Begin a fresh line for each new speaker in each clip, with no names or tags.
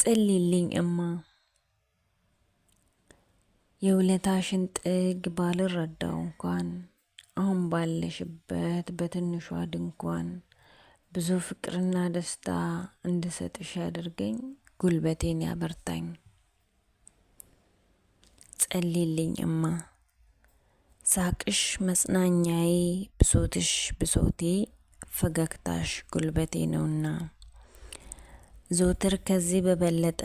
ጸልይልኝ እማ። የውለታሽን ጥግ ባልረዳው እንኳን አሁን ባለሽበት በትንሿ ድንኳን ብዙ ፍቅርና ደስታ እንድሰጥሽ ያድርገኝ፣ ጉልበቴን ያበርታኝ። ጸልይልኝ እማ። ሳቅሽ መጽናኛዬ፣ ብሶትሽ ብሶቴ፣ ፈገግታሽ ጉልበቴ ነውና ዘወትር ከዚህ በበለጠ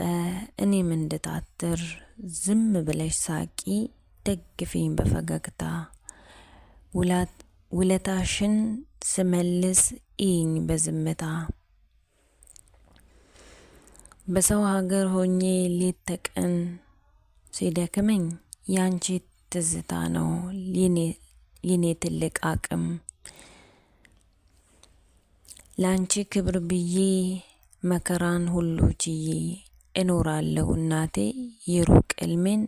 እኔም እንድታትር ዝም ብለሽ ሳቂ፣ ደግፊኝ በፈገግታ። ውለታሽን ስመልስ እይኝ በዝምታ። በሰው ሀገር ሆኜ ሌት ተቀን ሲደክመኝ ያንቺ ትዝታ ነው የኔ ትልቅ አቅም። ላንቺ ክብር ብዬ መከራን ሁሉ ችዬ እኖራለሁ እናቴ የሩቅ ሕልሜን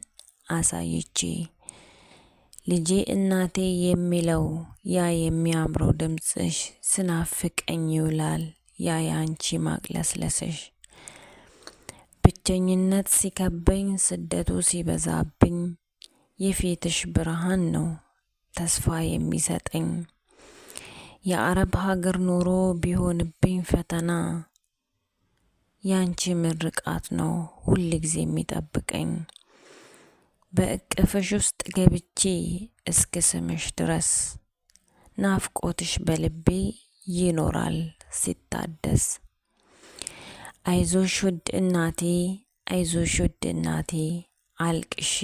አሳይቼ። ልጄ እናቴ የሚለው ያ የሚያምረው ድምፅሽ ስናፍቀኝ ይውላል ያ የአንቺ ማቅለስለስሽ። ብቸኝነት ሲከበኝ ስደቱ ሲበዛብኝ የፊትሽ ብርሃን ነው ተስፋ የሚሰጠኝ። የአረብ ሀገር ኑሮ ቢሆንብኝ ፈተና ያንቺ ምርቃት ነው ሁል ጊዜ የሚጠብቀኝ። በእቅፍሽ ውስጥ ገብቼ እስከ ስምሽ ድረስ ናፍቆትሽ በልቤ ይኖራል ሲታደስ። አይዞሽ ውድ እናቴ፣ አይዞሽ ውድ እናቴ፣ አልቅሼ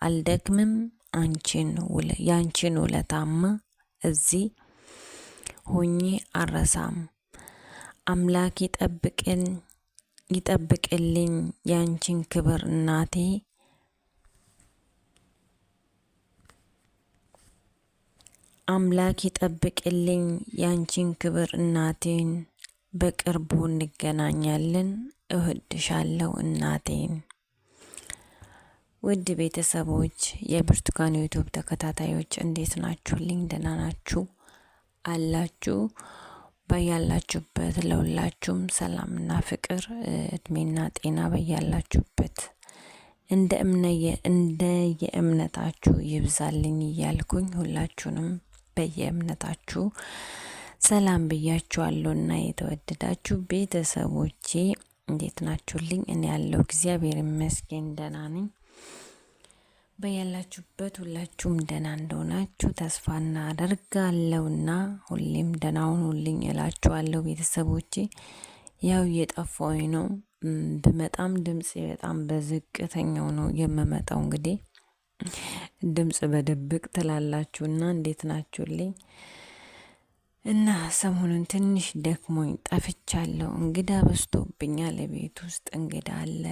አልደክምም ያንቺን ውለታማ እዚህ ሆኜ አረሳም። አምላክ ይጠብቅልኝ ያንቺን ክብር እናቴ። አምላክ ይጠብቅልኝ ያንቺን ክብር እናቴን። በቅርቡ እንገናኛለን። እወድሻለሁ እናቴን። ውድ ቤተሰቦች የብርቱካን ዩቲዩብ ተከታታዮች እንዴት ናችሁልኝ? ደህና ናችሁ አላችሁ? በያላችሁበት ለሁላችሁም ሰላምና ፍቅር እድሜና ጤና በያላችሁበት እንደ የእምነታችሁ ይብዛልኝ እያልኩኝ ሁላችሁንም በየእምነታችሁ ሰላም ብያችኋለሁና የተወደዳችሁ ቤተሰቦቼ እንዴት ናችሁልኝ? እኔ ያለው እግዚአብሔር ይመስገን ደህና ነኝ። በያላችሁበት ሁላችሁም ደህና እንደሆናችሁ ተስፋ እናደርጋለሁና ሁሌም ደህና ሁኑልኝ እላችኋለሁ ቤተሰቦቼ። ያው እየጠፋሁኝ ነው፣ ብመጣም ድምጽ በጣም በዝቅተኛው ነው የምመጣው። እንግዲህ ድምጽ በድብቅ ትላላችሁና እንዴት ናችሁልኝ? እና ሰሞኑን ትንሽ ደክሞኝ ጠፍቻለሁ። እንግዳ በዝቶብኛል። ቤት ውስጥ እንግዳ አለ፣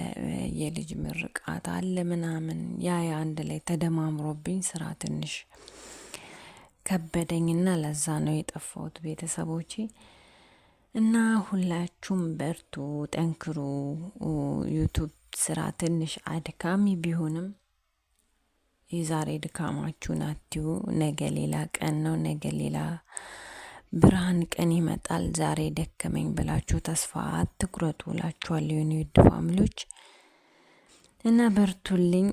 የልጅ ምርቃት አለ ምናምን፣ ያ አንድ ላይ ተደማምሮብኝ ስራ ትንሽ ከበደኝና ለዛ ነው የጠፋሁት ቤተሰቦቼ። እና ሁላችሁም በርቱ፣ ጠንክሩ። ዩቱብ ስራ ትንሽ አድካሚ ቢሆንም የዛሬ ድካማችሁን አትዩ። ነገ ሌላ ቀን ነው። ነገ ሌላ ብርሃን ቀን ይመጣል። ዛሬ ደከመኝ ብላችሁ ተስፋ አትቁረጡ እላችኋለሁ የኔ ውድ family ዎች እና በርቱልኝ።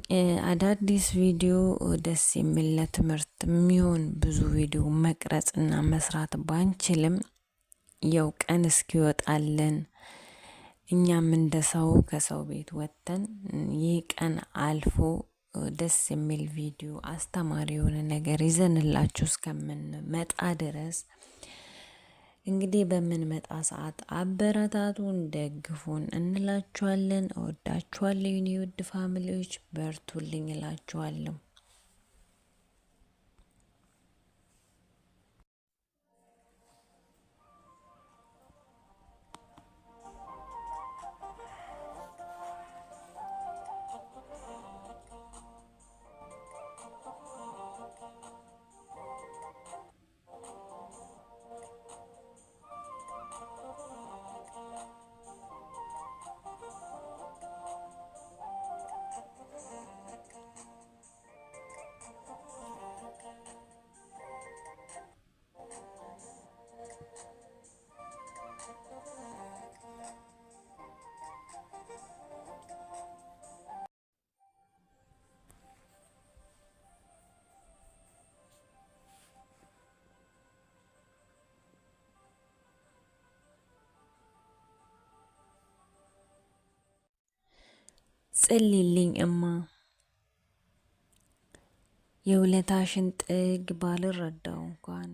አዳዲስ ቪዲዮ ደስ የሚል ለትምህርት የሚሆን ብዙ ቪዲዮ መቅረጽና መስራት ባንችልም ያው ቀን እስኪወጣልን እኛም እንደ ሰው ከሰው ቤት ወጥተን ይህ ቀን አልፎ ደስ የሚል ቪዲዮ አስተማሪ የሆነ ነገር ይዘንላችሁ እስከምንመጣ ድረስ እንግዲህ በምንመጣ ሰዓት አበረታቱን፣ ደግፉን እንላችኋለን። እወዳችኋለሁ የኔ ውድ family ዎች፣ በርቱልኝ እላችኋለሁ። ጸልይልኝ እማ፣ የውለታሽን ጥግ ባልረዳው እንኳን።